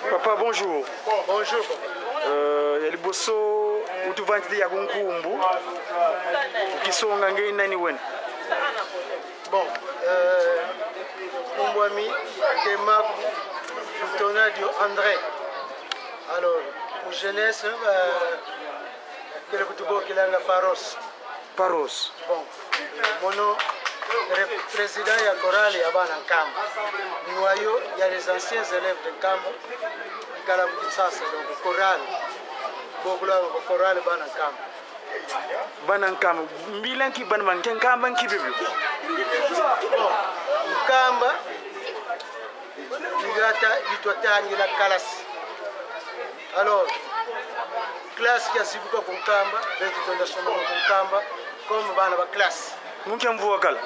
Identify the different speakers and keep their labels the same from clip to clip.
Speaker 1: Papa, bonjour.
Speaker 2: Bonjour.
Speaker 1: Ya liboso utuvantidi ya kunkumbu ukisonga ngei nani wena?
Speaker 2: Bon, Kumbwami Temaku Tonadio André. Alors, pour jeunesse, kele kutubokilanga Paros.
Speaker 1: Paros.
Speaker 2: Bon, mono président ya chorale ya bana Nkamba. Noyau ya les anciens élèves de Nkamba. Kala Kinshasa, donc chorale. Bokula chorale bana Nkamba.
Speaker 1: Bana Nkamba, mbila nki bana banke Nkamba nki bibio.
Speaker 2: Bon, Nkamba ligata litwatangila kalasi. Alors, classe ya zibuka ku Nkamba, betu tonda soma ku Nkamba comme bana ba classe.
Speaker 1: Munke mvua kala.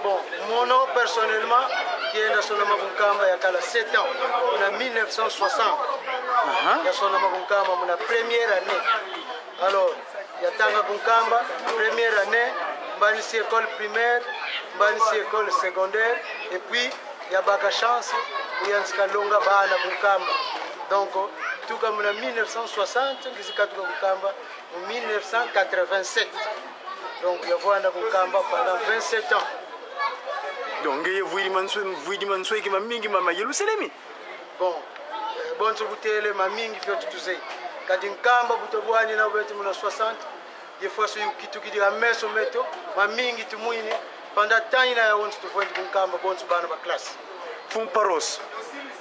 Speaker 2: Bon, mono personnellement kienda sonoma ku Nkamba ya kala 7 ans, na 1960. Ya sonoma ku Nkamba muna première année. Alors, ya tanga ku Nkamba première année, mbanisi école primaire, mbanisi école secondaire et puis ya baka chance uyanzika longa bana ku Nkamba. Donc, tout comme en 1960, ngizikatuka ku Nkamba en 1987. Donc, ya vwanda ku Nkamba pendant 27 ans.
Speaker 1: Donc, ngeye vuidi manswe, vuidi manswe ki mamingi mama Yerusalemi.
Speaker 2: Bon, bonso butele mamingi fyo tutuzei. Kadi Nkamba butobwani na wetu muna 60, des fois so yukitukidi ya meso meto, mamingi tumuini pendant temps ina ya wonso tuvwendi ku Nkamba bonso bana ba classe.
Speaker 1: Fun paros.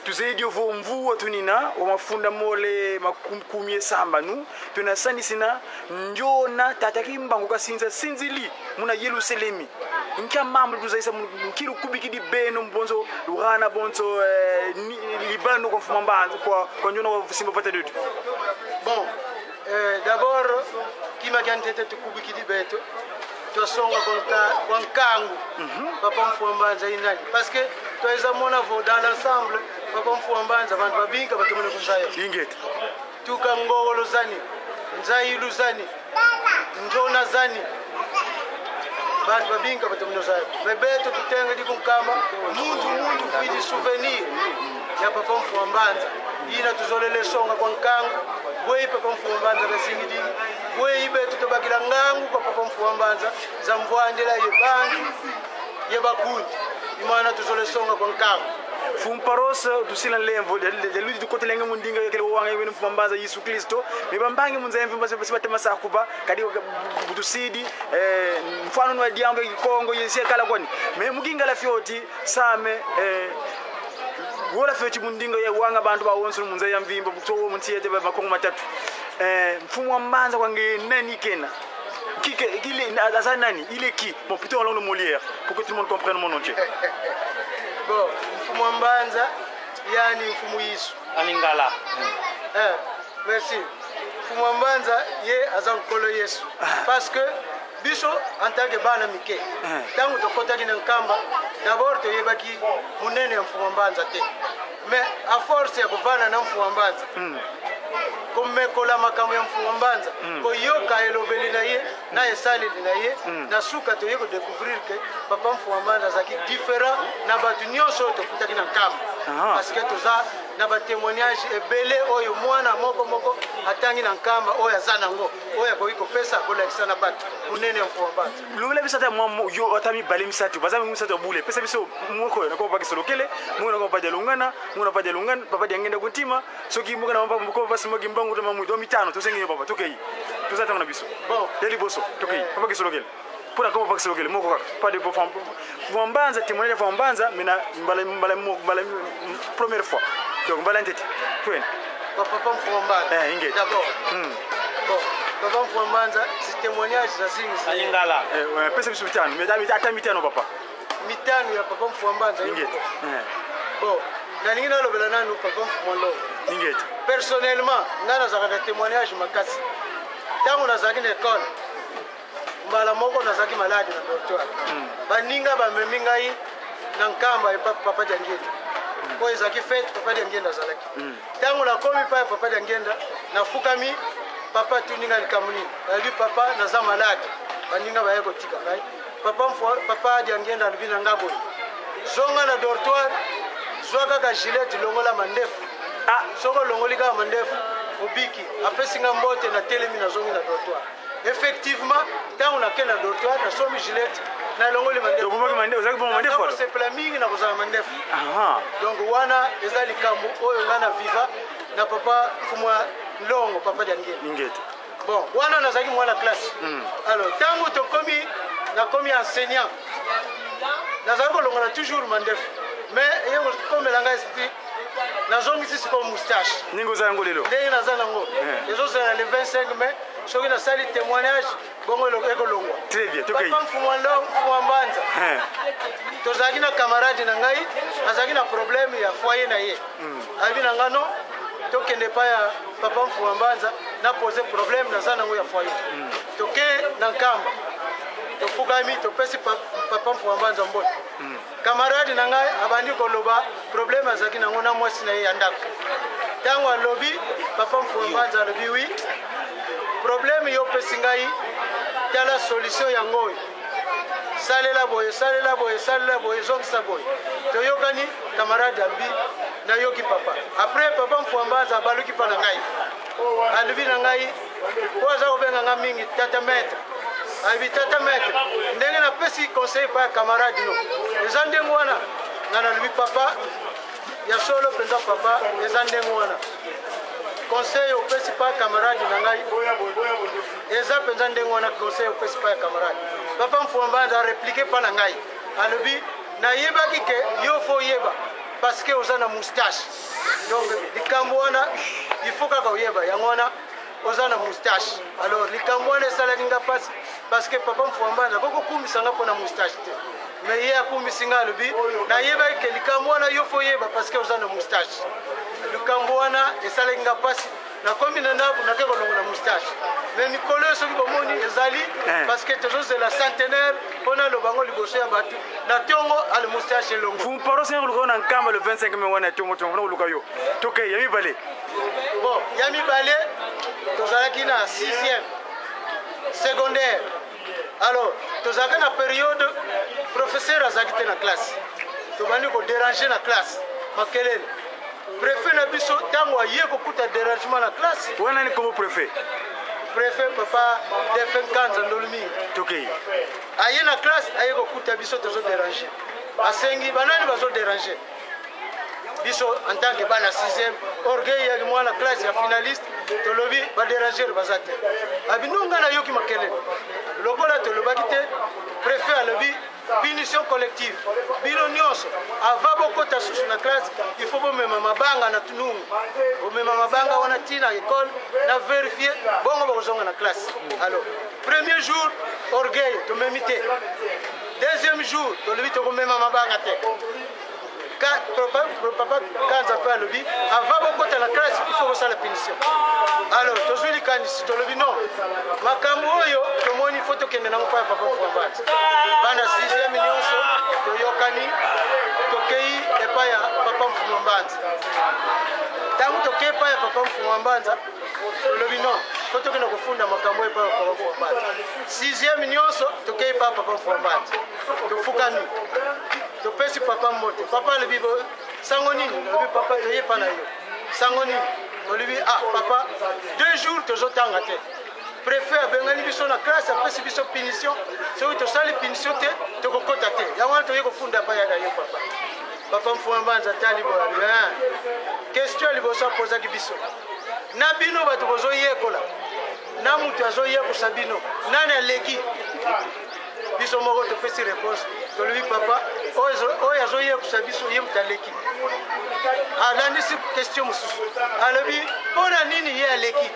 Speaker 1: Tuzaidi ovo mvua tunina wa mafunda mole makumkumie samba nu tunasanisina njona tata kimbangu kasinza sinzili muna Yerusalemi nkia mambo tuzaisa nkilu kubikidi beno mbonzo lugana bonzo libano kwa mfuma mbanza kwa njona wa simba pata dudu.
Speaker 2: Bon, d'abord kima kyantete tukubikidi beto twasonga kwa nkangu. Papa Mfua Mbanza inani parce que twaiza mona vo dans l'ensemble Papa Mfua Mbanza bantu babinka batumene kunzayo.
Speaker 1: Ingeta.
Speaker 2: Tuka ngowolo zani, nzailu zani, njona zani. Bantu babinka batumene kunzayo. Bebeto tutenge di kunkamba muntu muntu fuidi souvenir ya Papa Mfua Mbanza. Ina tuzolele songa kwa nkangu. Bwei Papa Mfua Mbanza kasingidi. Bwei betu tobakila ngangu kwa Papa Mfua Mbanza za mvwandela ye bantu ye bakundi. Imana tuzole songa kwa nkangu.
Speaker 1: Fumparosa tusila lemvo de ludi tukotelenge mundinga yekele wanga yene Mfua Mbanza Yesu Kristo mibambange munzembe mbase basi batema sakuba kadi butusidi mfano wa diambo Kongo yesi kala kwani me muginga la fioti same wola fioti mundinga ye wanga bantu ba wonso munze ya mvimbo bukto muntiete ba makongo matatu mfumo wa Mbanza kwa nge nani kena qui il est asa nani il est qui bon plutôt en langue de Molière pour que tout le monde comprenne mon entier.
Speaker 2: Bon, mfumo wa Mbanza yani mfumo Yesu
Speaker 3: alingala.
Speaker 2: Merci. Mfumo wa Mbanza ye aza nkolo Yesu parce que biso en tant que bana mike tangu tokotaki na Nkamba d'abord toyebaki munene ya mfumo wa Mbanza te mais à force ya kovanda na mfumo wa Mbanza komekola makambo ya mfumo wa Mbanza koyoka elobeli na ye na esaleli na ye na suka toye kodécouvrir que papa mfumo wa Mbanza azalaki différent na bato nyonso oyo tokutaki na Nkamba. Parce que toza na ba témoignage ebele oyo mwana moko moko atangi na Nkamba oyo aza nango oyo akoki kopesa kolakisa na bato monene ya mfumo wa Mbanza.
Speaker 1: Lobela biso ata mwa yo ata mibale misato, baza mingi misato ya bule. Pesa biso moko na kwa pakisolo kele, moko na kwa padia lungana, moko na padia lungana, papa dia ngenda kuntima, soki moko na papa moko pasi moki mbangu to mamu do mitano tosengi yo papa tokei. Toza tanga na biso.
Speaker 2: Bon.
Speaker 1: Ya liboso tokei. Papa kisolo kele. Pona kama papa kisolo kele moko kaka. Pas de bon Mfumo Mbanza témoignage ya Mfumo Mbanza mais na mbala mbala mbala première fois. Donc mbala ntete. Twende.
Speaker 2: Papa Mfumo Mbanza.
Speaker 1: Ingeti.
Speaker 2: D'abord. Bon, Papa Mfumo Mbanza, ce témoignage za zingi.
Speaker 3: Alingala.
Speaker 1: Pesa biso mitano, mais ata mitano papa.
Speaker 2: Mitano ya Papa Mfumo Mbanza.
Speaker 1: Ingeti.
Speaker 2: Bon, nalingi nalobela nanu Papa Mfumo Lolo.
Speaker 1: Ingeti.
Speaker 2: Personnellement, nga nazalaka na témoignage makasi. Tango nazalaki na école, mbala moko nazalaki malade na dortoir. Baninga bamemi ngai na Nkamba epa Papa Diangienda. Oyo ezalaki fête Papa Diangienda azalaki. Tango nakomi pa ya Papa Diangienda, nafukami, papa atuni ngai likambo nini. Nalobi papa naza malade. Baninga baye kotika ngai. Papa mfo, Papa Diangienda alobi na ngai boye. Zonga na dortoir, zwa kaka gilet longola mandefu.
Speaker 1: Ah.
Speaker 2: Soki olongoli kaka mandefu, obiki. Apesi nga mbote, natelemi, nazongi na dortoir. Effectivement, ntango nake na dortoir, nasomi gilette, nalongoli mandefu.
Speaker 1: Obomaki mandefu, ozalaki bongo mandefu alors?
Speaker 2: Nakosepela mingi na kozala mandefu.
Speaker 1: Aha.
Speaker 2: Donc wana eza likambo oyo nga na viva na papa Fumwa Longo, papa Diangienda.
Speaker 1: Ingeta.
Speaker 2: Bon, wana nazalaki mwana classe. Alors ntango tokomi, nakomi enseignant, nazalaki kolongola toujours mandefu, mais eye kokomela ngai esprit, nazongisi sikoyo moustache.
Speaker 1: Ndenge oza yango lelo.
Speaker 2: Ndenge naza nango. Ezozala le 25 mai, soki nasali témoignage bongo ekolongwa.
Speaker 1: Très bien, tokei.
Speaker 2: Papa Mfumwa Longo, Mfumwa Mbanza, tozalaki na camarade na ngai, azalaki na problème ya foyer na ye. Ayebi na nga no, tokende epai ya papa Mfumwa Mbanza, na pose problème naza nango ya foyer. Toke na Nkamba, tofukami, topesi papa Mfumwa Mbanza mbote. Camarade na ngai abandi koloba problème azalaki nango na mwasi na ye ya ndako. Ntango alobi, papa Mfumwa Mbanza alobi: "Oui, problème yo opesi ngai, tala solution yango oyo, salela boye, salela boye, salela boye, ezongisa boye." Toyokani. Camarade alobi: "Nayoki, papa." Après, papa Mfumwa Mbanza abaluki mpa na ngai, alobi na ngai, oyo aza kobenga nga mingi tata maître, alobi: "Tata maître, ndenge napesi conseil pa ya camarade no, eza ndenge wana?" Nga nalobi: "Papa, ya solo mpenza, papa, eza ndenge wana. Conseil opesi pa camarade na ngai eza mpenza ndenge wana, conseil opesi pa ya camarade." Papa Mfumwa Mbanza arépliquer mpa na ngai, alobi: "Nayebaki ke yo faut oyeba parce que oza na moustache. Donc likambo wana, il faut kaka oyeba yango wana, oza na moustache." Alors likambo wana esalaki nga mpasi, parce que papa Mfumwa Mbanza akoki kokumisa nga mpo na moustache te, mais ye akumisi nga, alobi: "Nayebaki ke likambo wana yo faut oyeba parce que oza na moustache." Likambo wana esalaki nga mpasi. Nakomi na ndako, nake kolongola moustache, mais mikolo oyo soki bomoni ezali parce que tozozela centenaire mpo naloba yango liboso ya bato na ntongo ale moustache elongo.
Speaker 1: Mfumu Paro senga koluka yo na Nkamba le 25 mai wana ya tongo tongo, mpona koluka yo. Tokei ya mibale.
Speaker 2: Bon, ya mibale, tozalaki na 6e secondaire. Alors tozalaki na période professeur azalaki te na classe, tobandi kodéranger na classe, makelele. Préfet na biso, ntango aye kokuta dérangement na classe.
Speaker 1: Wana ni kombo préfet?
Speaker 2: Préfet papa Defen Kanza Ndolu mingi.
Speaker 1: Tokei.
Speaker 2: Aye na classe, aye kokuta biso tozodéranger, asengi: "Banani bazodéranger biso?" En tant que bana 6e, orgueil yaki mwana classe ya finaliste, tolobi badérangeur baza te. Abi no, ngai nayoki makelele. Lokola tolobaki te, préfet alobi: "Punition collective, bino nyonso, avant bokota susu na classe, il faut bomema mabanga na tunungu, bomema mabanga wana ntina école na vérifie, bongo bokozonga na classe." Alors premier jour, orgueil, tomemi te. Deuxième jour, tolobi tokomema mabanga te. Papa Kanza mpe alobi: "Avant bokota na classe, il faut kosala punition." Alors tozwi likanisi, tolobi: "Non, makambo oyo tomoni, faut tokende nango mpa ya papa Mfumwa Mbanza." Bana 6e nyonso toyokani, tokei epai ya papa Mfumwa Mbanza. Ntango tokei epai ya papa Mfumwa Mbanza, tolobi: "Non, faut tokende kofunda makambo oyo epai ya papa Mfumwa Mbanza." 6e nyonso tokei epai ya papa Mfumwa Mbanza, tofukami, topesi papa mbote. Papa alobi: "Sango nini?" Alobi: "Papa, toyepa na yo, sango nini?" Tolobi: "Ah papa, 2 jours tozotanga te, préfet abengani biso na classe, apesi biso punition, soki tosali punition te, tokokɔta te. Yango wana toye kofunda epai ya yo, papa." Papa Mfumwa Mbanza tali boye, question ya liboso apozaki biso: "Na bino bato bozoyekola, na moto azoyekosa bino, nani aleki?" Biso moko topesi réponse, tolobi: "Papa, oyo azoyekosa biso, ye moto aleki." Alandisi question mosusu, alobi: "Mpo na nini ye aleki?"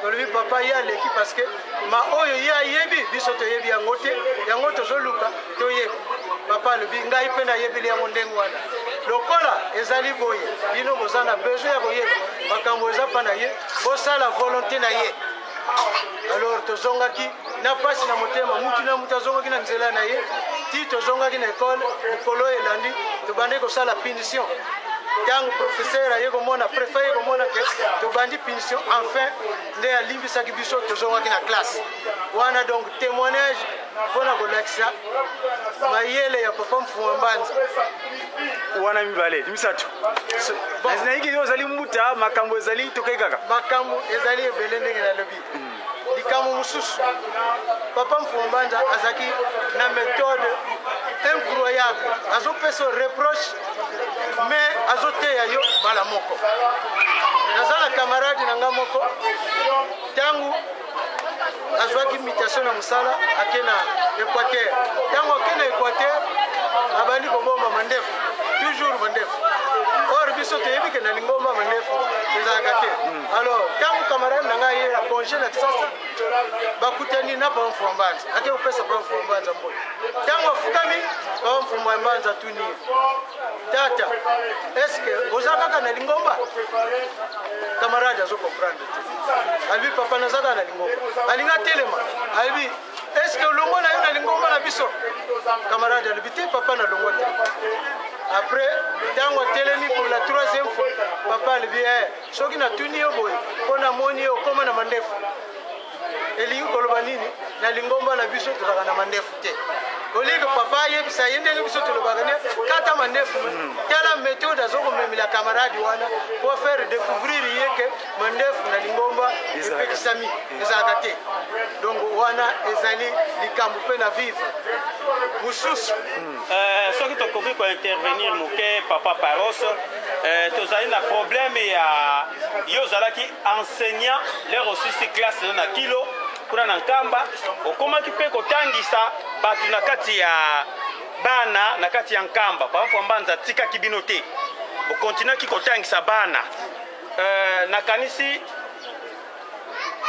Speaker 2: Tolobi: "Papa, ye aleki parce que ma oyo ye ayebi, biso toyebi yango te, yango tozoluka toyebi." Papa alobi: "Ngai mpe nayebeli yango ndenge wana. Lokola ezali boye, bino boza na besoin ya koyeba makambo eza mpa na ye, bosala volonté na ye." Alors tozongaki na mpasi na motema, mutu na mutu azongaki na nzela na ye. Ti tozongaki na ekole mokolo oyo elandi, tobandi kosala punition. Ntango professeur aye komona, préfet aye komona ke tobandi punition, enfin nde alimbisaki biso, tozongaki na classe wana. Donc témoignage. mpo na kolakisa mayele ya papa Mfuma Mbanza.
Speaker 1: Wana mibale, misato. Nayiki yo ozali mbuta, makambo ezali tokei kaka.
Speaker 2: Makambo ezali ebele ndenge nalobi. Likambo mosusu, papa Mfuma Mbanza azalaki na méthode incroyable, azopesa reproche mais azoteya yo mbala moko. Naza na camarade na nga moko, ntango azwaki mutation na mosala, ake na Équateur. Ntango ake na Équateur, abandi kobomba mandefu, toujours mandefu. Or biso toyebi ke na lingomba mandefu ezalaka te. Alors ntango camarade na ngai ye ya congé na Kisasa, bakutani na papa Mfuma Mbanza, ake kopesa papa Mfuma Mbanza mbote. Ntango afukami, papa Mfuma Mbanza atuni ye: "Tata, est-ce oza kaka na lingomba?" Camarade azocomprendre te. Alobi: "Papa, naza kaka na lingomba." Alingi atelema, alobi: "Est-ce olongwa na yo na lingomba na biso?" Camarade alobi: "Te papa, nalongwa te." Après, ntango atelemi pour la troisième fois, papa alobi: "Eh, soki natuni yo boye mpo namoni yo okóma na mandefu, elingi koloba nini? Na lingomba na biso tozalaka na mandefu te." Olingi papa ayebisa ye ndenge biso tolobaka ne kata mandefu. Tala méthode azokomemela camarade wana po faire découvrir ye ke mandefu na lingomba epekisami, ezalaka te. Donc wana ezali likambo mpe na vivre mosusu.
Speaker 3: Soki tokoki kointervenir moke, papa Paros, tozali na problème ya yo ozalaki enseignant lere osisi classe na kilo kuna na Nkamba, okomaki mpe kotangisa bato na kati ya bana na kati ya Nkamba. Papa Mfuma Mbanza atikaki bino te, bokontinuaki kotangisa bana. Nakanisi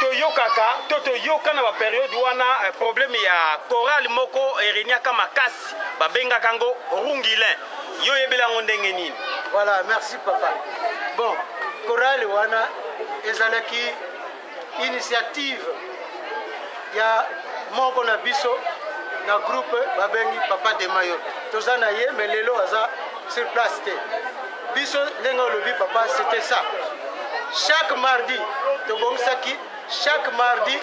Speaker 3: toyokaka to toyoka na bapériode wana problème ya chorale moko ereniaka makasi, babengaka yango Rungilin. Yo oyebeli yango ndenge nini?
Speaker 2: Voilà, merci papa. Bon, chorale wana ezalaki initiative ya moko na biso na groupe babengi papa Demayo. Toza na ye, mais lelo aza sur place te. Biso, ndenge olobi papa, c'était ça, chaque mardi tobongisaki, chaque mardi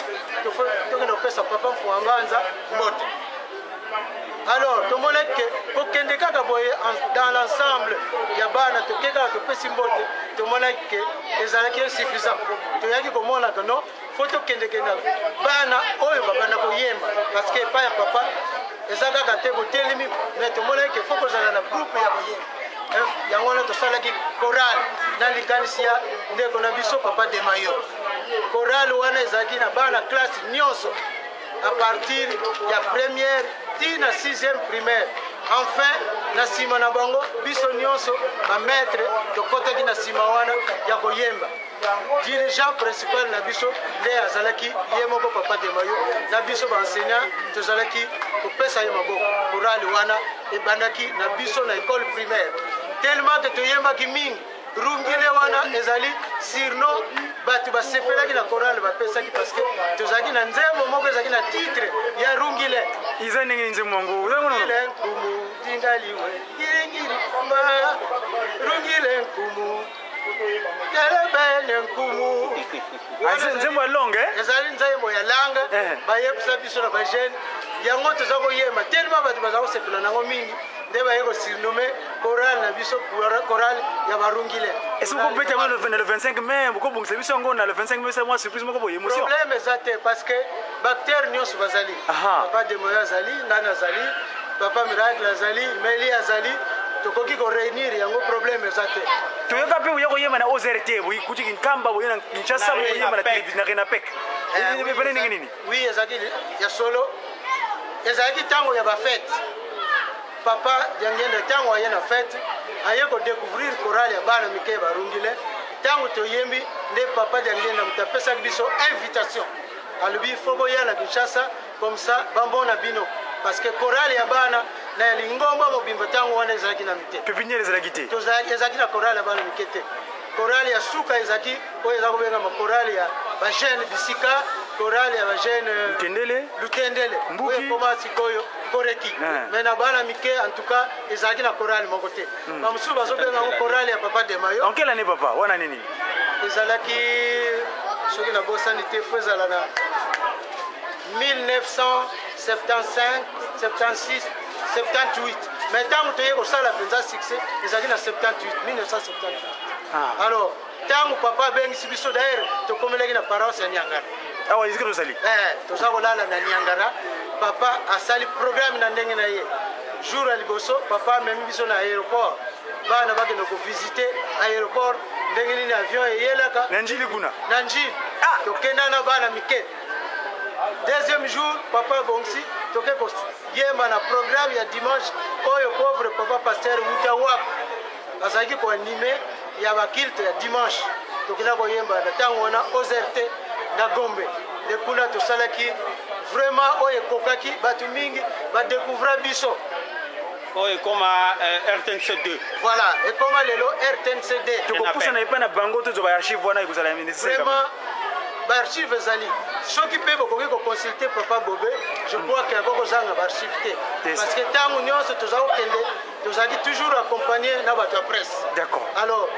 Speaker 2: tokende kopesa papa Mfuma Mbanza mbote. Alors tomonaki ke kokende kaka boye dans l'ensemble ya bana, toke kaka topesi mbote, tomonaki ke ezalaki insuffisant. Toyaki komona ke non, faut tokendekende bana oyo babanda koyemba, parce que epai ya papa eza kaka te botelemi, mais tomonaki ke faut kozala na groupe ya koyemba. Yango wana tosalaki chorale na likanisi ya ndeko na biso papa Demayo. Chorale wana ezalaki na bana classe nyonso à partir ya première ti na sixième primaire. Enfin, na nsima na bango, biso nyonso bamaître tokɔtaki na nsima wana ya koyemba. Dirigeant principal na biso nde azalaki ye moko papa Demayo, na biso baenseignant tozalaki kopesa ye maboko. Chorale wana ebandaki na biso na école primaire, tellement ke toyembaki mingi. Rungile wana ezali surnom bato basepelaki na chorale bapesaki, parce que tozalaki na nzembo moko ezalaki na titre ya Rungile.
Speaker 1: Eza ndenge nini nzembo yango?
Speaker 2: Rungile nkumu dingaliwe ngiringiri mba, rungile nkumu telebene nkumu.
Speaker 1: Nzembo ya longue?
Speaker 2: Ezali nzembo ya langue. Bayebisa biso na bajeune yango, toza koyemba tellement bato baza kosepela nango mingi, nde baye kosurnommer chorale na biso chorale ya Barungile.
Speaker 1: Est-ce que bokobeta yango na le 25 mai? Bokobongisa biso yango na le 25 mai, mwa surprise moko boye, émotion.
Speaker 2: Problème eza te, parce que baacteur nyonso bazali. Papa Demoyo azali, nani azali, papa Miracle azali, Meli azali, tokoki koréunir yango, problème eza te.
Speaker 1: Toyoka mpe oya koyemba na OZRT, boyikuti Nkamba, boye na Kinshasa, boyemba na Renapec, ebele ndenge nini?
Speaker 2: Oui, ezalaki ya solo, ezalaki ntango ya bafête. Papa Diangenda, ntango aye na fête, aye kodécouvrir chorale ya bana mike Barungile. Ntango toyembi, nde papa Diangenda moto apesaki biso invitation, alobi: "Faut boya na Kinshasa, comme ça bambona bino", parce que chorale ya bana na ya lingomba mobimba ntango wana ezalaki na mite.
Speaker 1: Pépinière ezalaki te?
Speaker 2: Ezalaki na chorale ya bana mike te. Chorale ya suka ezalaki oyo eza kobengama chorale ya bajeune bisika, chorale ya bajeune
Speaker 1: Lutendele.
Speaker 2: Lutendele oyo ekoma sikoyo Koreki. Mais na bana mike, en tout cas, ezalaki na chorale moko te. Bamosusu bazobenga yango chorale ya papa Demayo.
Speaker 1: En quelle année, papa? Wana nini?
Speaker 2: Ezalaki, soki nabosani te, faut ezala na 1975. 75, 76, 78. Mais ntango toye kosala mpenza succès ezalaki na 78, 1978.
Speaker 1: Ah.
Speaker 2: Alors ntango papa abengisi biso, d'ailleurs tokomelaki na paroisse ya Niangara.
Speaker 1: Awa esika tozali.
Speaker 2: Toza kolala na Niangara. Papa asali programme na ndenge na ye. Jour ya liboso, papa amemi biso na aéroport, bana bakende kovisite aéroport, ndenge nini avion eyelaka.
Speaker 1: Na Njili kuna.
Speaker 2: Na Njili.
Speaker 1: Ah!
Speaker 2: Tokenda na bana mike. Deuxième jour, papa abongisi toke koyemba na programme ya dimanche oyo pauvre papa pasteur wuta wap azalaki koanime ya baculte ya dimanche. Tokenda koyemba na ntango wana OZRT na Gombe. Nde kuna tosalaki vraiment oyo ekokaki, bato mingi badécouvra biso.
Speaker 3: Oyo ekoma RTNC 2.
Speaker 2: Voilà, ekoma lelo RTNCD.
Speaker 1: Tokopusana epai na bango, tozwa baarchive wana, ekozala nécessaire.
Speaker 2: Vraiment, baarchive ezali. Soki mpe bokoki koconsulte papa Bobe, je crois ke akoki kozanga baarchive te, parce que ntango nyonso toza kokende, tozalaki toujours accompagné na bato ya presse. Alors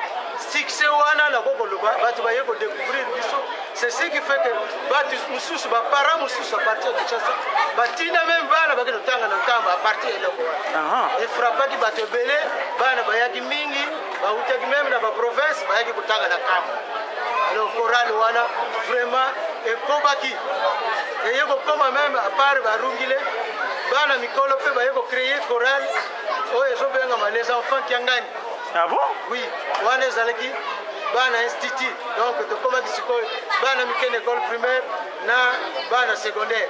Speaker 2: succès wana, nakoki koloba bato baye kodécouvrir biso. C'est ce qui fait que bato mosusu, baparent mosusu à partir ya Kinshasa batinda même bana bakende kotanga na Nkamba à partir ya eloko wana. Efrappaki bato ebele, bana bayaki mingi, bautaki même na baprovince, bayaki kotanga na Nkamba. Alors chorale wana vraiment ekobaki, eye kokoma même à part barungile, bana mikolo mpe baye kocréer chorale oyo ezobengama Les Enfants Kiangani.
Speaker 1: Ah bon?
Speaker 2: Oui, wana ezalaki bana institut. Donc tokomaki sikoyo bana mike na école primaire na bana secondaire.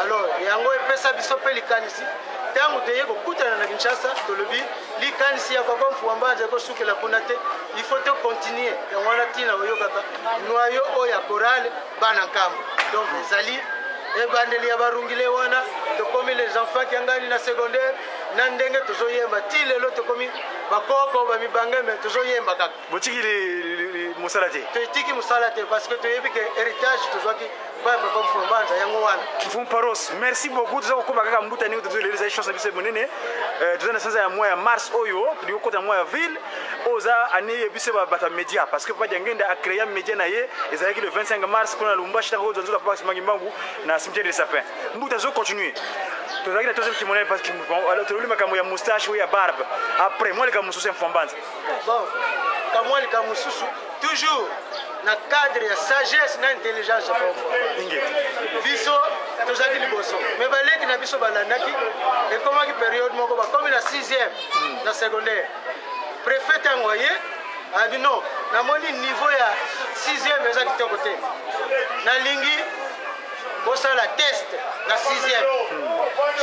Speaker 2: Alors yango epesa biso mpe likanisi. Ntango toye kokutana na Kinshasa, tolobi likanisi ya papa Mfuambanza ekosukela kuna te, il faut tocontinue. Yango wana ntina oyokaka noyo oyo ya chorale Bana Nkambo. Donc ezali ebandeli ya barungile wana. Tokomi Les Enfants Kiangani na secondaire, na ndenge tozoyemba ti lelo, tokomi bakoko bamibange, me tozoyemba kaka.
Speaker 1: Botiki mosala te?
Speaker 2: Toetiki mosala te, parce que toyebi ke héritage tozwaki pa ya papa Mfumbanza yango wana.
Speaker 1: Mfumu Paros, merci beaucoup. Toza kokóma kaka mbuta ndenge tozo lelo, ezali chance na biso monene. Toza na sanza ya mois ya mars oyo, tolingi kokota na mois ya avril oyo oza année ya biso bato ya média, parce que papa Diangenda acréa média na ye ezalaki le 25 mars kuna na Lubumbashi, ntango ozwa nzoto papa Simangi Mbangu na cimetière de Sapin. Mbuta, azocontinue. Tozalaki na troisième kimono, parce que tolobi makambo ya moustache oyo ya barbe. Après mwa likambo mosusu ya Mfambanza?
Speaker 2: Bon, kamwa likambo mosusu, toujours na cadre ya sagesse na intelligence ya papa.
Speaker 1: Inge.
Speaker 2: Biso tozalaki liboso, me baleki na biso balandaki. Ekomaki période moko, bakomi na 6e na secondaire. Préfet ntango aye, abi: "Non, namoni niveau ya 6e eza kitoko te, nalingi bosala test na 6e.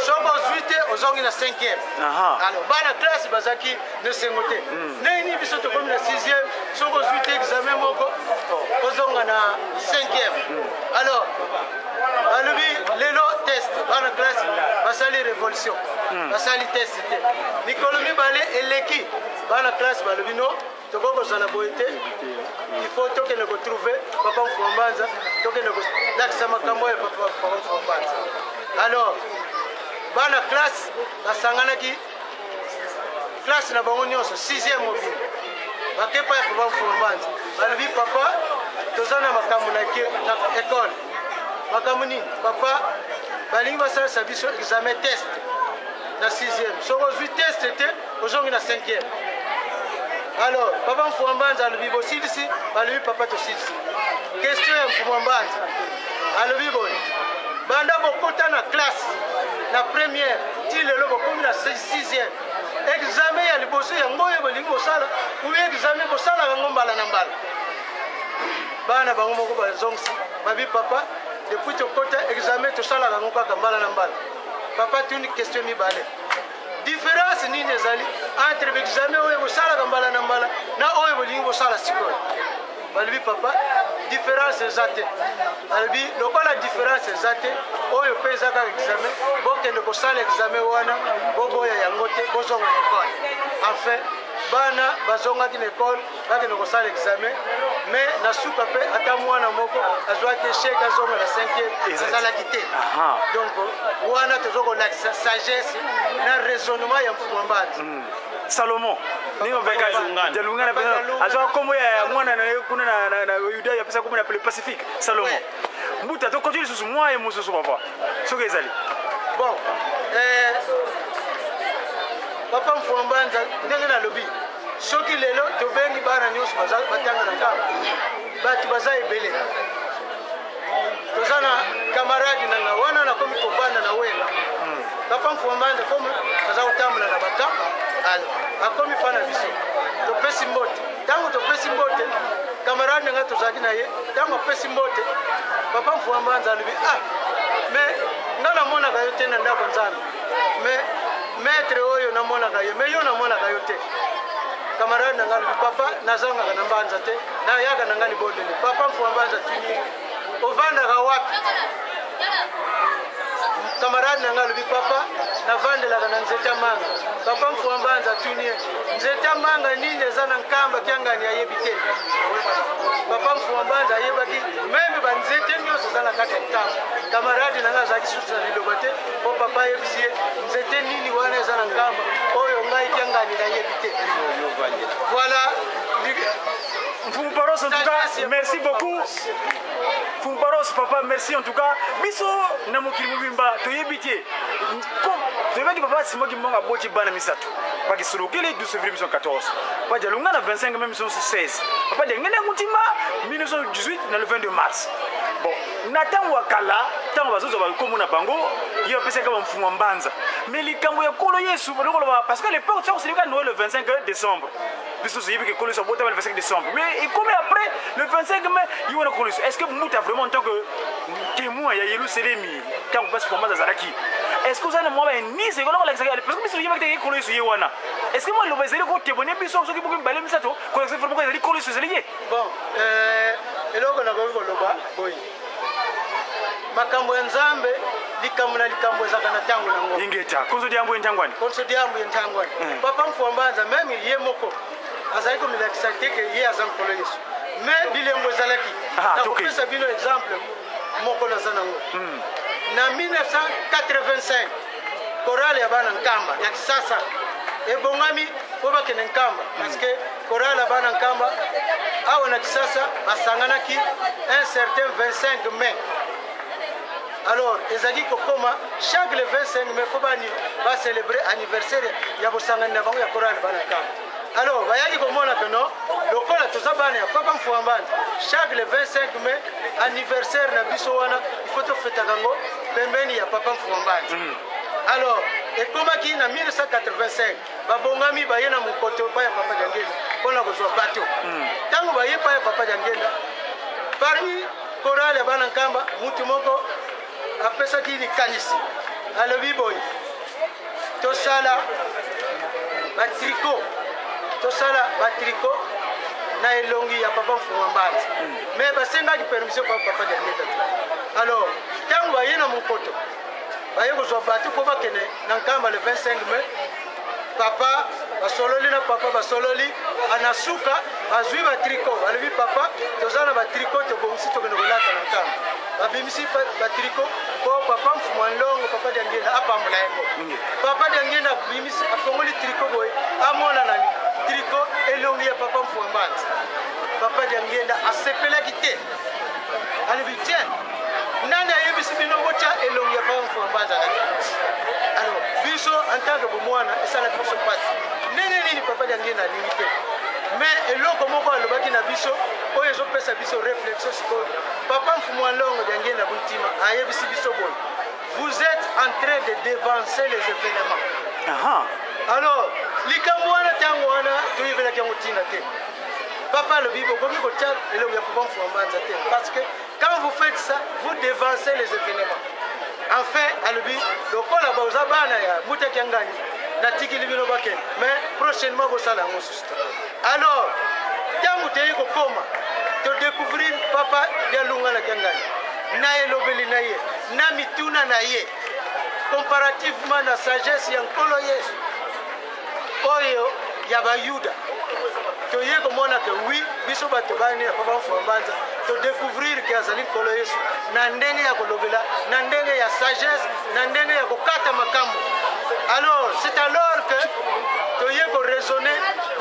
Speaker 2: Soki ozwi te, ozongi na 5e." Alors bana classe bazalaki na esengo te. Ndenge nini biso tokomi na 6e, soki ozwi te examen moko, ozonga na 5e? Alors balobi lelo test. Bana classe basali révolution, basali test te. Mikolo 2 eleki, bana classe balobi: "No, tokoki kozala boye te, il faut tokende kotrouve papa Mfumbanza, tokende kolakisa makambo oyo papa Mfumbanza." Alors bana classe basanganaki, classe na bango nyonso 6e mobile, bakepa ya papa Mfumbanza, balobi: "Papa, toza na makambo na école." "Makambo nini, papa?" "Balingi basalisa biso examen test na 6e. Soki ozwi test te, ozongi na 5e." Alors papa Mfumbanza alobi: "Bosilisi?" Balobi: "Papa, tosilisi." Question ya Mfumbanza, alobi boye: "Banda bokota na classe na première ti lelo bokomi na 6e, examen ya liboso yango oyo bolingi kosala, ou examen bosalaka yango mbala na mbala?" Bana bango moko bazongisi, babi: "Papa, depuis tokota, examen tosalaka yango kaka mbala na mbala." Papa tuni question mibale: "Différence nini ezali entre baexamen oyo bosalaka mbala na mbala na oyo bolingi kosala sikoyo?" Balobi: "Papa, différence eza te." Alobi: "Lokola différence eza te, oyo mpe eza kaka examen, bokende kosala examen wana, boboya yango te, bozonga na ekole." Enfin bana bazongaki na ekole, bakende kosala examen. Mais na suka mpe ata mwana moko azwaki échec, azonga na 5e, azalaki te. Donc wana toza kolakisa sagesse na raisonnement ya Mfuma Mbanza.
Speaker 1: Salomon ndenge baveka Dialungana mpenza azwaka nkombo ya mwana na ye kuna na Yuda, apesa nkombo na le Pacifique, Salomon. Mbuta, tokoti lisusu mwa ye mosusu, papa, soki ezali.
Speaker 2: Bon, papa Mfwambanza, ndenge nalobi, soki lelo tobengi bana nyonso batanga na Nkamba, bato baza ebele. Toza na camarade na nga wana, nakomi kovanda na Wela. Papa Mfwambanza komi aza kotambola na baka, alo akomi mpa na biso, topesi mbote. Ntango topesi mbote, camarade na ngai tozalaki na ye, ntango apesi mbote, papa Mfwambanza alobi: "Ah, mais nga namonaka yo te na ndako Nzambe, mais maître oyo namonaka ye, mais yo namonaka yo te." Camarade na ngai alobi: "Papa, nazangaka na Mbanza te, nayaka na ngai libondeli." Papa Mfwambanza tuni: "Ovandaka wapi?" Camarade na ngai alobi: "Papa, navandelaka na nzete ya manga." Papa Mfwambanza atuni ye: "Nzete ya manga nini eza na Nkamba?" Kiangani ayebi te. Papa Mfwambanza ayebaki même banzete nyonso eza na kati ya Nkamba. Camarade na ngai azalaki susu na liloba te, mpo papa ayebisi ye nzete nini wana eza na Nkamba oyo ngai Kiangani nayebi te. Voilà.
Speaker 1: Mfumu Paros, en tout cas, merci beaucoup. Mfumu Paros, papa, merci en tout cas. Biso na mokili mobimba toyebi te. Toyebaki papa Simon Kimbangu aboti bana misato. Papa Kisolokele 12 février 1914. Papa Dialungana 25 mai 1916. Papa Diangienda Kuntima 1918 na le 22 mars. Bon, na ntango ya kala, ntango bazozwa bakombo na bango, ye bapesaka bamfumu ya Mbanza. Mais likambo ya Nkolo Yesu, balokoloba parce que l'époque ntango seleka Noël le 25 décembre, biso toyebi ke Nkolo Yesu abotama le 25 décembre, mais ekomi après le 25 mai, ye wana Nkolo Yesu. Est ce que mutu vraiment en tant que témoin ya Yelusalemi, ntango mpasi Mfwambanza azalaki, est ce que oza na mwa baindice ekona kolakisaka? Parce que biso toyebaki te Nkolo Yesu ye wana. Est ce que mwa liloba ezali kotémoigne biso, soki boki mibale misato, kolakisa vraiment ezali Nkolo Yesu, ezali ye?
Speaker 2: Bon, eloko nakoki koloba boye: makambo ya Nzambe, likambo na likambo ezalaka na ntango nango.
Speaker 1: Ingeta konzo diambo ye ntangwani.
Speaker 2: Konso diambo ye ntangwani. Papa Mfwambanza même ye moko azalaki komilakisa te ke ye aza Nkolo Yesu, mais bilembo ezalaki. Nakopesa bino exemple moko naza nango. Na 1985, chorale ya bana Nkamba ya Kisasa ebongami mpo bakende Nkamba, parce que chorale ya bana Nkamba awa na Kisasa basanganaki un certain 25 mai. Alors ezalaki kokoma chaque le 25 mai, faut bani bacélébrer anniversaire ya bosangani na bango ya chorale bana Nkamba. Alors bayaki komona ke non, lokola toza bana ya papa Mfwambanza, chaque le 25 mai anniversaire na biso wana, il faut tofetaka yango pembeni ya papa Mfwambanza. Alors ekomaki na 1985, babongami, baye na mokoto pa ya papa Diangenda mpona kozwa bato. Ntango baye pa ya papa Diangenda, parmi chorale ya bana Nkamba, mutu moko apesaki likanisi, alobi boye: "Tosala batricot, tosala batricot na elongi ya papa Mfunga Mbanza." Mais basengaki permission pa papa Diangenda te. Alors ntango baye na mokoto, baye kozwa bato mpo bakende na Nkamba le 25 mai, papa basololi na papa, basololi na suka, bazwi batricot. Balobi: "Papa, toza na batricot, tobongisi, tokende kolata na Nkamba." Babimisi batricot mpo papa Mfumu Nlongo, papa Diangenda, apambola yango. Papa Diangenda abimisi, afongoli tricot boye, amona na tricot elongi ya papa Mfumu Mbanza. Papa Diangenda asepelaki te, alobi: "Tien, nani ayebisi bino botya elongi ya papa Mfumu Mbanza na te?" Alors biso en tant que bomwana, esalaki biso mpasi, ndenge nini papa Diangenda alingi te. Mais eloko moko alobaki na biso oyo ezopesa biso réflexion sikoyo, papa Mfumu Alongo Diangenda Kuntima ayebisi biso boye: "Vous êtes en train de devancer les événements." Alors likambo wana, ntango wana toyebelaki yango ntina te. Papa alobi: "Bokoki kotia elongi ya papa Mfumu Mbanza te, parce que quand vous faites ça, vous devancez les événements." Enfin alobi: "Lokola boza bana ya mutaki ya ngani, natikili bino bakende, mais prochainement bosala yango susu te." Alors ntango toyei kokoma, todécouvrir papa Dialungana Kiangani na elobeli na ye, na mituna na ye, comparativement na sagesse ya Nkolo Yesu oyo ya Bayuda, toye komona ke oui, biso bato bani ya papa Mfumu Mbanza, todécouvrir ke azali Nkolo Yesu na ndenge ya kolobela, na ndenge ya sagesse, na ndenge ya kokata makambo. Alors C'est alors que toye koraisonne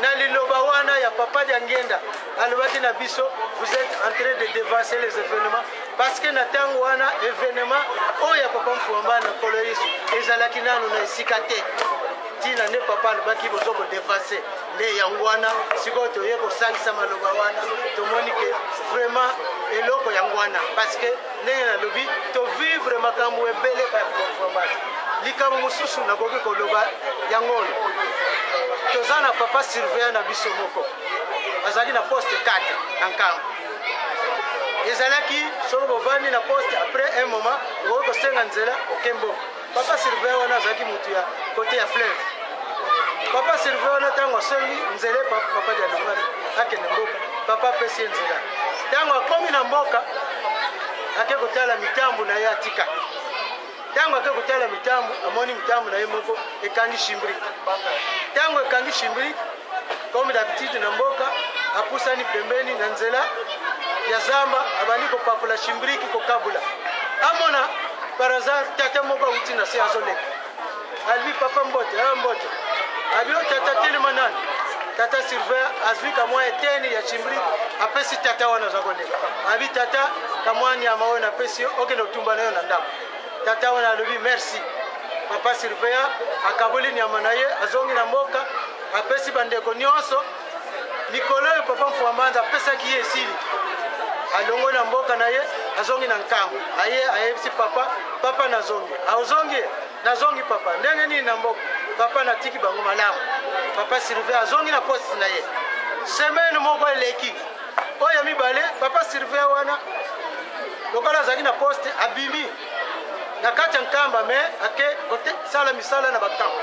Speaker 2: na liloba wana ya papa Diangenda alobaki na biso: vous êtes en train de devancer les événements, parce que na ntango wana événement oyo ya papa Mfwamba na Nkolo Yesu ezalaki nano na esika te. Ntina nde papa alobaki bozo kodevancer nde yango wana. Sikoyo toye kosangisa maloba wana, tomoni ke vraiment eloko yango wana, parce que ndenge nalobi, tovivre makambo ebele pa ya Mfwamba. Likambo mosusu nakoki koloba yango oyo: toza na papa surveillant na biso moko azalaki na poste 4 na Nkamba. Ezalaki soki bovandi na poste, après un moment okoki kosenga nzela oke mboka. Papa surveillant wana azalaki motu ya côté ya fleuve. Papa surveillant wana, ntango asengi nzela, papa Dialungana akende mboka, papa apesi ye nzela. Ntango akomi na mboka, ake kotala mitambu na ye atika. Ntango ake kotala mitambu, amoni mitambu na ye moko ekangi shimbrike. Ntango ekangi shimbrike, comme d'habitude na mboka, apusani pembeni na nzela ya zamba, abandi kopapola shimbriki, kokabula. Amona par hasard tata moko awuti na se, azoleka. Alobi: "Papa, mbote." "Aya, mbote." Abi: "O tata, telema nani." Tata surveillant azwi kamwa eteni ya shimbriki, apesi tata wana aza koleka. Abi: "Tata, kamwa nyama oyo napesi yo, okende kotumba na yo na ndako." Tata wana alobi: "Merci." Papa surveillant akaboli nyama na ye, azongi na mboka, apesi bandeko nyonso. Mikolo oyo papa Mfwambanza apesaki ye esili, alongoli na mboka na ye, azongi na Nkambo. Aye, ayebisi papa: "Papa, nazongi." "Azongi?" "Nazongi, papa." "Ndenge nini na mboka?" "Papa, natiki bango malamu." Papa surveillant azongi na poste na ye. Semaine moko eleki, oyo ya mibale, papa surveillant wana lokola azalaki na poste, abimi na kati ya Nkamba, me ake kosala misala na bakambo.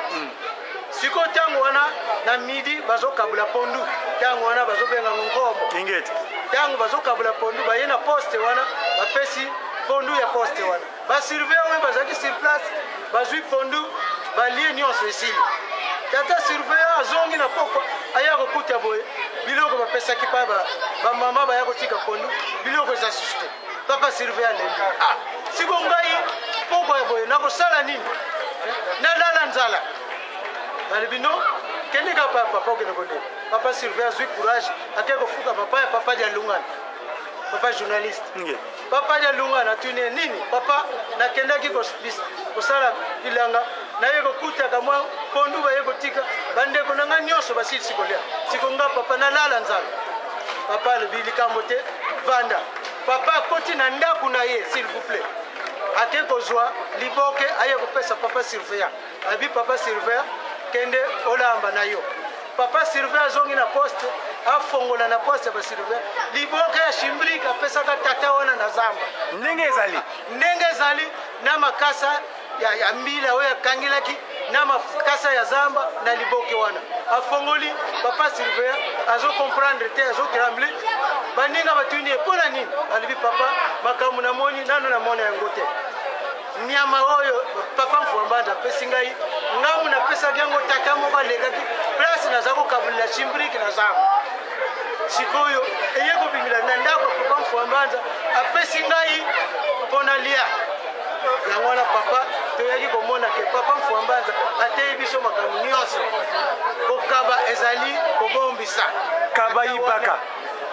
Speaker 2: Sikoyo ntango wana na midi bazokabula pondu, ntango wana bazobenga ngo nkombo.
Speaker 1: Ingeti.
Speaker 2: Ntango bazokabula pondu, baye na poste wana, bapesi pondu ya poste wana. Basurveillant oyo bazalaki sur place bazwi pondu, balie nyonso, esili. Tata surveillant azongi na pokwa, aya kokuta boye biloko bapesaki pa bamama baya kotika pondu, biloko eza susu te. Papa surveillant alembi: "Ah, siko ngai pokwa ya boye nakosala nini? Nalala nzala." Balobi: "No, kende kaka pa papa, okende kolela." Papa surveillant azwi courage, ake kofuka papa ya papa Dialungana, papa journaliste. Papa Dialungana atuni ye: "Nini, papa?" "Nakendaki kosala bilanga, naye kokutaka mwa pondu baye kotika, bandeko na ngai nyonso basilisi kolia. Siko nga, papa, nalala nzala." Papa alobi: "Likambo te, vanda." Papa akoti na ndako na ye, s'il vous plaît, ake kozwa liboke, aye kopesa papa surveillant. Abi: "Papa surveillant, kende olamba na yo." Papa surveillant azongi na poste, afongola na poste ya basurveillant liboke ya shimbrike apesaka tata wana na zamba.
Speaker 1: Ndenge ezali.
Speaker 2: Ndenge ezali, na makasa ya mbila oyo akangelaki na makasa ya zamba na liboke wana. Afongoli, papa surveillant azocomprendre te, azotremble. Baninga batuni ye: "Mpo na nini?" Alobi: "Papa, makambo namoni nano namona yango te. Nyama oyo papa Mfwambanda apesi ngai, ngambu napesaki yango tata moko alekaki place naza kokabulela chimbrike na zamba. Sikoyo eye kobimela na ndako ya papa Mfwambanza, apesi ngai mpo nalia yango wana." Papa, toyaki komona ke papa Mfwambanza ateyi biso makambo nyonso. Kokaba ezali kobombisa.
Speaker 1: Kaba yibaka.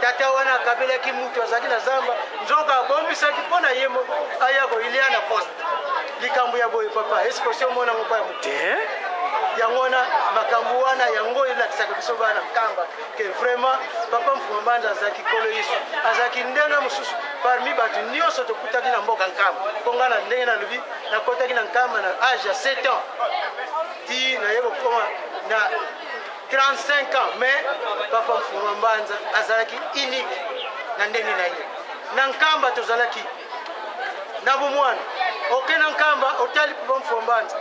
Speaker 2: Tata wana akabelaki mutu azalaki na zamba, nzoka abombisaki mpo na ye moko aya koilia na poste. Likambo ya boye, papa, eske osi omonango mpo ya motu?
Speaker 1: Te.
Speaker 2: Yango wana, makambo wana yango elakisaka biso bana Nkamba ke vraiment papa Mfumbanza azalaki Nkolo Yesu, azalaki ndenge mosusu parmi bato nyonso tokutaki na mboka Nkamba. Mpo ngai, na ndenge nalobi, nakotaki na Nkamba na age ya 7 ans, ti naye kokoma na 35 ans, mais papa Mfuma Mbanza azalaki unique na ndenge na ye. Na Nkamba tozalaki na bomwana, oke na Nkamba, otali papa Mfuma Mbanza,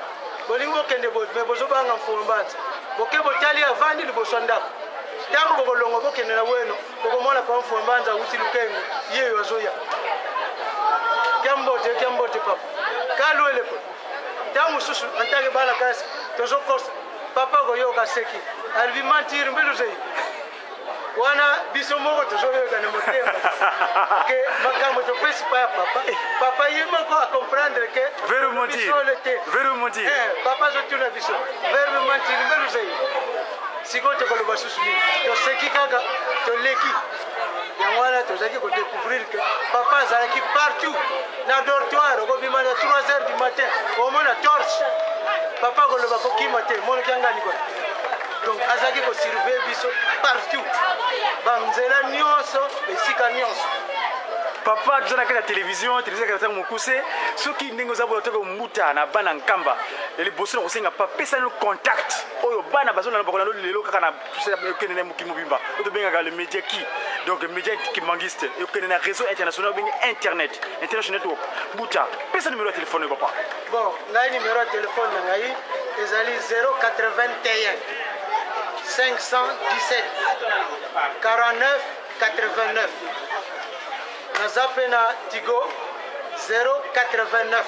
Speaker 2: bolingi bokende boye, me bozobanga Mfuma Mbanza. Boke, botali, avandi liboso ya ndako. Ntango bokolongwa, bokende na weno, bokomona papa Mfuma Mbanza awuti Lukengo, yeyo azoya: "Kia mbote, kia mbote, papa kalwele." Po ntango mosusu antake bana kasi tozokosa papa, koyoka seki, alobi: "Mentir mbilu zei." Wana biso moko tozoyoka na motema ke makambo topesi pa ya papa, papa ye moko acomprendre ke
Speaker 1: bisole te.
Speaker 2: Papa azotuna biso verbe mentir mbeluzei. Sikoyo tokoloba susu nini? Toseki kaka, toleki. Yango wana tozalaki kodécouvrir ke papa azalaki partout na dortoir. Okobima na 3 heures du matin, omona torche, papa akoloba kokima te, monaki angani kona. Donc azalaki kosurveille biso partout, banzela nyonso, esika nyonso.
Speaker 1: Papa, toza na kati ya télévision, télévision ya ntango mokuse. Soki ndenge oza boye, toke mbuta na bana Nkamba ya liboso na kosenga pa pesa no contact oyo bana bazolanda, bakolanda lelo kaka na okende na mokili mobimba oyo tobengaka le média qui, donc média kimbanguiste, ekende na réseau international obengi internet, international network. Mbuta, pesa numéro ya telefone oyo, papa.
Speaker 2: Bon, ngai numéro ya telefone na ngai ezali 081 517 49 89. Naza mpe na Tigo, 089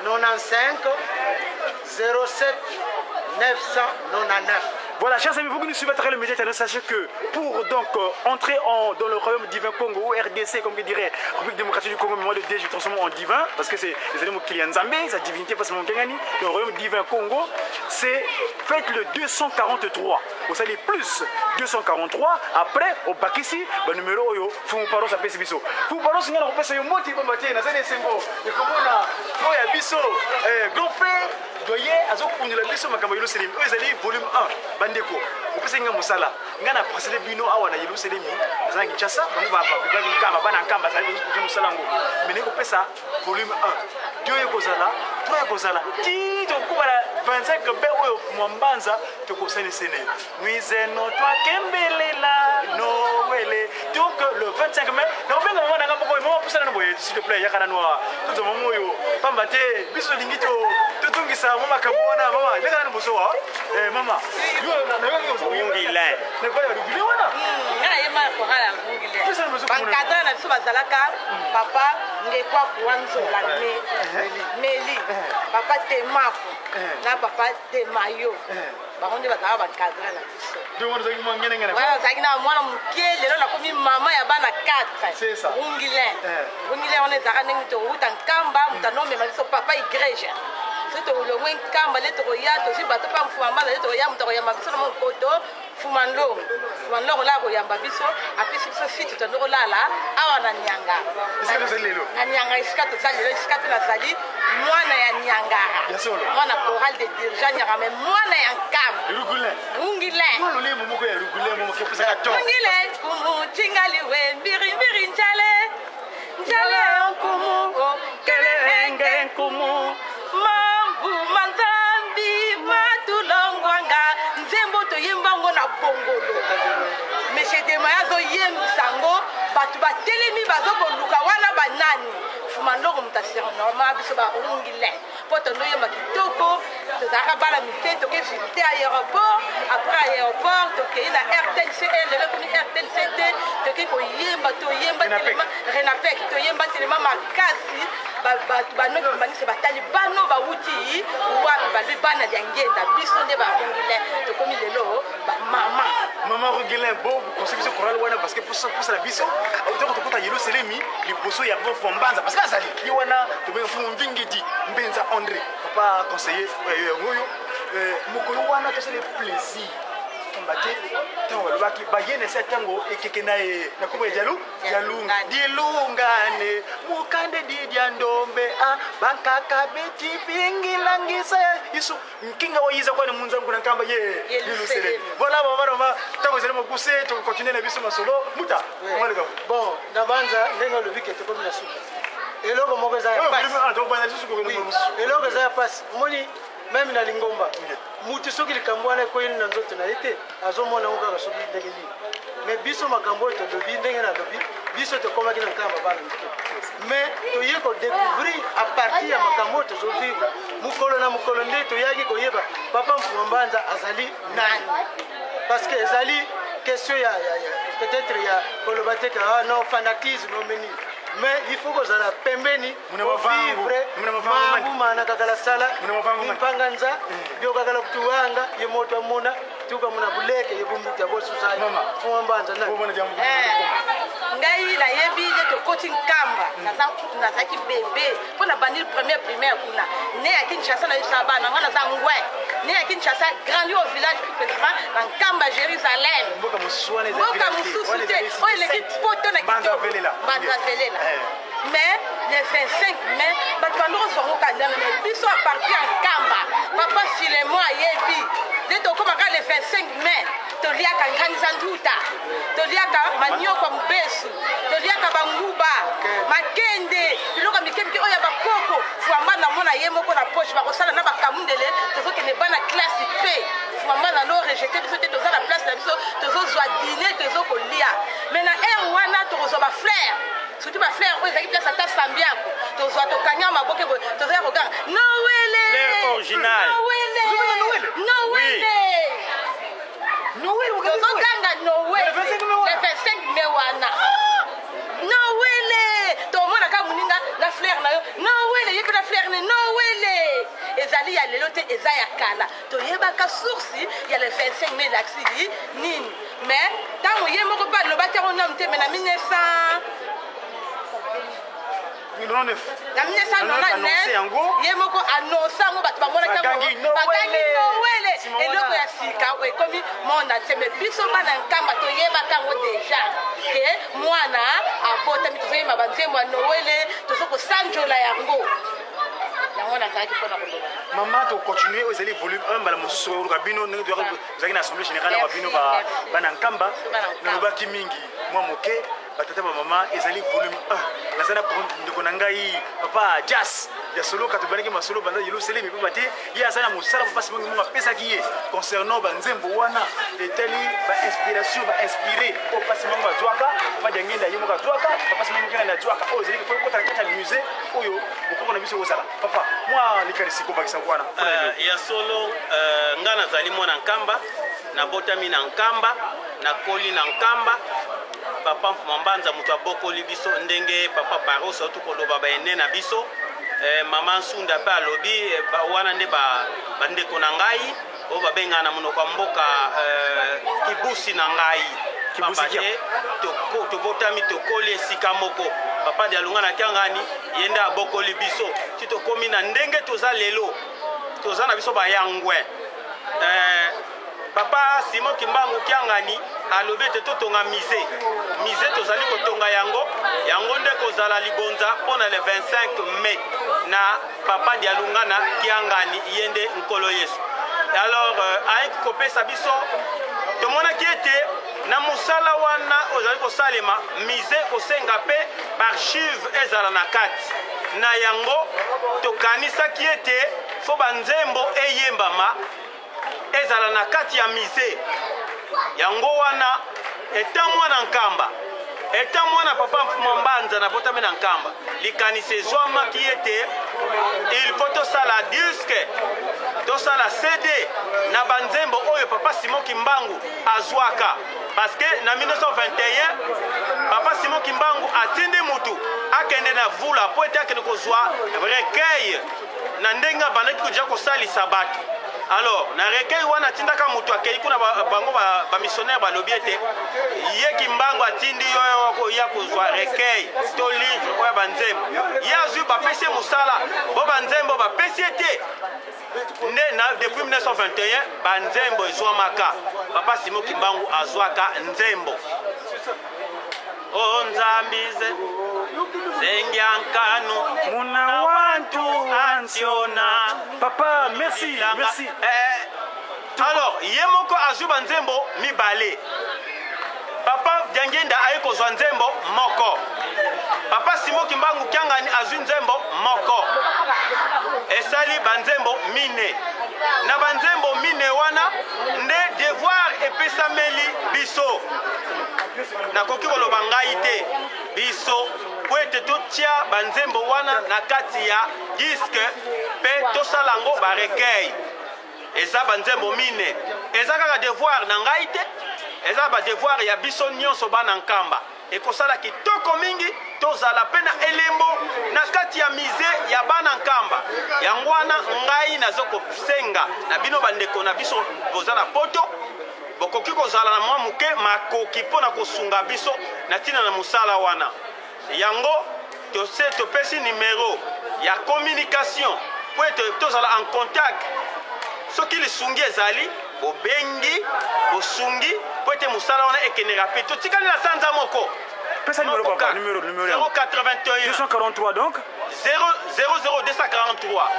Speaker 2: 95 07 999.
Speaker 1: Voilà, chers amis, vous qui nous suivez à travers le média internet, sachez que pour donc entrer dans le royaume divin Congo, ou RDC, comme je dirais, République démocratique du Congo, mais moi le D, je transforme en divin, parce que c'est les animaux qui Nzambe, sa divinité passe mon Kengani, le royaume divin Congo, c'est faites le 243. Vous allez plus 243, après, au Bakisi, le numéro oyo, Fumu Paros apesi biso. Fumu Paros, nga na kopesa yo moti pamba te, nazali esengo, ekomona oyo ya biso, grand frère, doyen azokundela biso makambo ya Yelusalemi oyo ezali volume 1. Bandeko, opesaki nga mosala, nga na précédé bino awa na Yelusalemi, naza na Kinshasa, bango babaki Nkamba, bana Nkamba azali kozwa mosala yango, mais naye kopesa volume 1, 2 ekozala, 3 ekozala, ti tokokuba na 25 be oyo Mwambanza tokosalisene nwizeno twakembelela nowele. Donc le 25 mai nakobenga mama nanga moko. Mama, pusana na boye, s'il te plaît, yaka nanu awa, tozwa mama oyo, pamba te biso tolingi totongisa mwa makambo wana. Mama, leka nanu boso wa. Mama,
Speaker 3: Rungilin.
Speaker 1: Rungile wana.
Speaker 4: Nga nayeba na chorale ya Rungile, baencadreur na biso bazalaka papa Ngekwaku wa Nzola Meli, papa Temaku na papa Temayo. Bango nde bazalaka baencadreur na biso. Wana ozalaki na mwana moke, lelo nakomi mama ya bana 4. Rungilin, Rungilin wana ezalaka ndenge tokouta Nkamba, moto anomema biso papa Igreja. Soki tolongwe Nkamba nde tokoya, tozwi bato mpa Mfuma Mbanza nde tokoya, moto akoyamba biso na mokoto Fuma Nlongo. Fuma Nlongo la akoyamba biso, apesi biso site, tondi kolala awa na Nyanga, na Nyanga esika toza lelo, esika mpe nazali mwana ya Nyangara, mwana chorale de dirigeant Nyangara, mais mwana ya Nkamba, Rungilin. Rungile kumu tingali we mbirimbiri njale njale nkumu
Speaker 3: kelenge nkumu
Speaker 4: mambu manzambi matulongwanga. Nzembo toyembango na Bongolo, monsieur Demaya azoyembisa yango, bato batelemi bazokoluka wana banani. Fuma Ndongo moto asurnommer biso barungile mpo tondoyemba kitoko. Tozalaka bana mike, toke visite aéroport, après aéroport tokei na RTNC, lelo ekomi RTNC te. Toke koyemba, toyemba telema Renapec, toyemba telema makasi, bato banoki bangisi batali bano bawuti wapi, balobi bana ya ngenda. Biso nde barungile, tokomi lelo bamama.
Speaker 1: Mama Rungilin, bo conseil biso chorale wana, parce que posa na biso toko tokota Yelusalemi liboso ya Mfumu Mbanza, parce que azali ye wana tobenga Mfumu Mvingidi Mbenza André, papa conseiller yango oyo. Mokolo wana tosali plaisir, pamba te ntango balobaki baye na se ntango ekeke na ye na kombo ya Dialu Dialunga Dilungane mukande didia ndombe a bankaka beti vingilangisa ya isu nkinga wayiza kwani munzangu na Nkamba ye Yelusalemi. Voilà, mama, mama, ntango ezali mokuse, tokocontinue na biso masolo muta.
Speaker 2: Bon, na banza ndenge olobi ke tokomi na suka, eloko moko eza ya pasi, eloko eza ya pasi, omoni même na lingomba, mutu soki likambo wana ekweyeli na nzoto na ye te, azomona yango kaka soki ndenge nini. Mais biso makambo oyo tolobi, ndenge nalobi, biso tokomaki na Nkamba bana mike, mais toye kodécouvrir à partir ya makambo oyo tozovivre mokolo na mokolo, nde toyaki koyeba papa Mfuma Mbanza azali nani, parce que ezali question ya peut-être ya koloba te ke ah non, fanatisme omeni, mais il faut kozala pembeni, ovivre mambu mana kakala sala mimpanga nza bio kakala kutuwanga ye moto amona. Tuka muna buleke ye bumbuta bosusa.
Speaker 1: Mama.
Speaker 2: Fuma mbanza na.
Speaker 1: Omona diambu.
Speaker 4: Eh, ngai nayebi nde tokoti nkamba naza kutu nazalaki bebe mpo na bandi première primaire kuna ne ya kinshasa nayebisaka bana nga naza ngwe ne ya kinshasa grandi au village plus précisément na nkamba jérusalem
Speaker 1: Mboka mosusu wana eza
Speaker 4: mboka
Speaker 1: village te.
Speaker 4: mosusu
Speaker 1: Wana
Speaker 4: te
Speaker 1: ezali
Speaker 4: oyo eleki
Speaker 1: cité
Speaker 4: poto na
Speaker 1: Mbanza
Speaker 4: kitoko
Speaker 1: velela.
Speaker 4: mbanza velela
Speaker 1: Eh.
Speaker 4: Mais le 25 mai bato bandi kozwa ngo kandana mais biso a partir ya nkamba papa filemon ayebi nde tokomaka le 25 mai toliaka nkanisa nduta toliaka manioko mobesu toliaka banguba makende biloko ya mike mike oyo ya bakoko fwamba na mona ye moko na poche bakosala na bakamundele tozokende bana classe pe fwamba na no rejete biso te toza na place na biso tozozwa dine tozokolia mais na heure wana tokozwa bafleur surtout ba fleur oyo ezalaki place ata sambiako tozwa tokanga maboke boye tozali koganga nowele
Speaker 3: Fleur originale.
Speaker 4: nowele nowele
Speaker 1: Noël,
Speaker 4: tozoganga nowele
Speaker 1: Le 25 mai wana.
Speaker 4: le 25 mai wana nowele tomona kaka moninga na fleur na yo nowele ye mpe na fleur ne nowele ezali ya lelo te eza ya kala toyebaka source ya le 25 mai elakisi nini mais ntango ye moko mpe alobaki yango nanu te mais na 1900
Speaker 1: 99.
Speaker 4: Na 1999
Speaker 1: yango.
Speaker 4: Ye moko annonce yango bato bamonaki yango
Speaker 1: Bagangi Noël.
Speaker 4: bagangi nowele
Speaker 1: Nsima wana.
Speaker 4: eloko ya sika oyo ekomi monde entier mais biso bana nkamba toyebaka yango deja ke mwana abotami tozoyemba banzembo ya nowele tozo kosanjola yango yango nazalaki mpona koloba.
Speaker 1: Mama, tocontinue oyo ezali volume 1 mbala mosusu oluka bino ndenge tozalaki na assemblée générale awa bino
Speaker 4: Merci, merci.
Speaker 1: bana nkamba.
Speaker 4: Bana Nkamba.
Speaker 1: Nalobaki mingi mwa moke batata bamama ezali volume 1 naza na ndeko na ngai papa Jas ya soloka tobandaki masolo banda Yelusalemi mpe te ye aza na mosala papa Simon Kimbangu apesaki ye concernant banzembo wana etali bainspiration bainspiré oyo papa Simon azwaka papa Diangenda ye moko azwaka papa Simon Mokengani azwaka oyo ezali fo ekota na kati ya musée oyo bokoko na biso ekozala. Papa, mwa likanisi kobakisa wana mpona lelo.
Speaker 3: Ya solo nga nazali mwana Nkamba nabotami na Nkamba nakoli na Nkamba papa Mfuma Mbanza moto abokoli biso ndenge papa Paros auti koloba baene na biso mama Nsunda mpe alobi wana nde bandeko na ngai oyo babengaka na monoko ya mboka kibusi na ngai.
Speaker 1: Kibusi
Speaker 3: Pamba
Speaker 1: kia.
Speaker 3: te tobotami tokoli esika moko papa Dialunga na Kiangani ye nde abokoli biso ti tokomi na ndenge toza lelo toza na biso bayangwe papa Simon Kimbangu Kiangani alobi ete totonga musée musée tozali kotonga yango yango nde kozala libonza mpona le 25 mai na papa Dialunga na Kiangani ye nde nkolo Yesu. Alors ayeki kopesa biso tomonaki ete na mosala wana ozali kosalema musée kosenga mpe baarchive ezala na kati na yango tokanisaki ete fo banzembo eyembama ezala na kati ya musée yango wana eta mwana Nkamba eta mwana papa Mfuma Mbanza nabotami na Nkamba likanisi ezwamaki ete il faut tosala disque tosala CD na banzembo oyo papa Simon Kimbangu azwaka parce que na 1921 papa Simon Kimbangu atindi mutu akende na vula po ete akende kozwa recueil na ndenge abandaki koja kosalisa bato. Alors na recueil wana atindaka moto akei kuna bango bamissionnaire balobi ete ye Kimbangu atindi yo ya kozwa recueil to livre oyo ya banzembo ye azwi bapesi ye mosala bo banzembo bapesi ye te nde na depuis 1921 banzembo ezwamaka papa Simon Kimbangu azwaka nzembo o nzambize zengiankanu
Speaker 1: Muna
Speaker 3: wantu ansiona.
Speaker 1: Papa, merci.
Speaker 3: Bilanga.
Speaker 1: Merci.
Speaker 3: Alors ye moko azwi banzembo mibale papa Diangenda aye kozwa nzembo moko papa Simon Kimbangu Kiangani azwi nzembo moko esali banzembo mine na banzembo mine wana nde devoir epesameli biso nakoki koloba ngai te biso po ete totia banzembo wana na kati ya disque mpe tosala yango barecueil eza banzembo mine eza kaka devoir na ngai te eza badevoir ya biso nyonso bana Nkamba. Ekosala kitoko mingi tozala mpe na elembo na kati ya musee ya bana Nkamba. Yango wana ngai nazo kosenga na bino bandeko na biso boza na poto, bokoki kozala na mwa moke makoki mpo na kosunga biso na ntina na mosala wana. Yango tose topesi numero ya communication mpo ete tozala en contact. Soki lisungi ezali, bobengi bosungi mpo ete mosala wana ekende rapide. Totikali na sanza moko.
Speaker 1: Pesa numéro, papa, numéro, numéro.
Speaker 3: 081
Speaker 1: 243 donc
Speaker 3: 0 00 243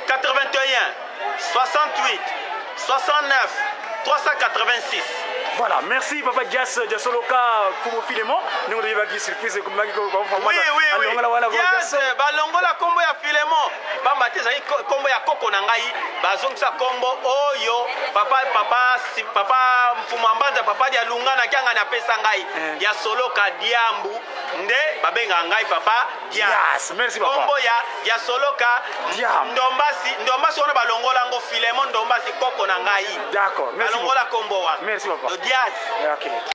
Speaker 3: 81 68 69 386.
Speaker 1: Voilà, merci papa Dias Diasoloka Kumo Philemon. Nous avons eu surprise comme
Speaker 3: Oui, oui, oui. Dias, balongola kombo ya Philemon. Pamba te ezali kombo ya koko na ngai, bazongisa kombo oyo papa papa si, papa Mfuma Mbanza, papa dia Lunga na kianga na pesa ngai ya Soloka Diambu nde babengaka ngai papa Dias.
Speaker 1: Dias, merci papa.
Speaker 3: Kombo ya ya Soloka
Speaker 1: Diambu.
Speaker 3: Ndombasi, Ndombasi wana balongola ngo Philemon Ndombasi koko na ngai.
Speaker 1: D'accord, merci.
Speaker 3: Balongola kombo wana.
Speaker 1: Merci papa.
Speaker 3: Dias.
Speaker 1: Ok.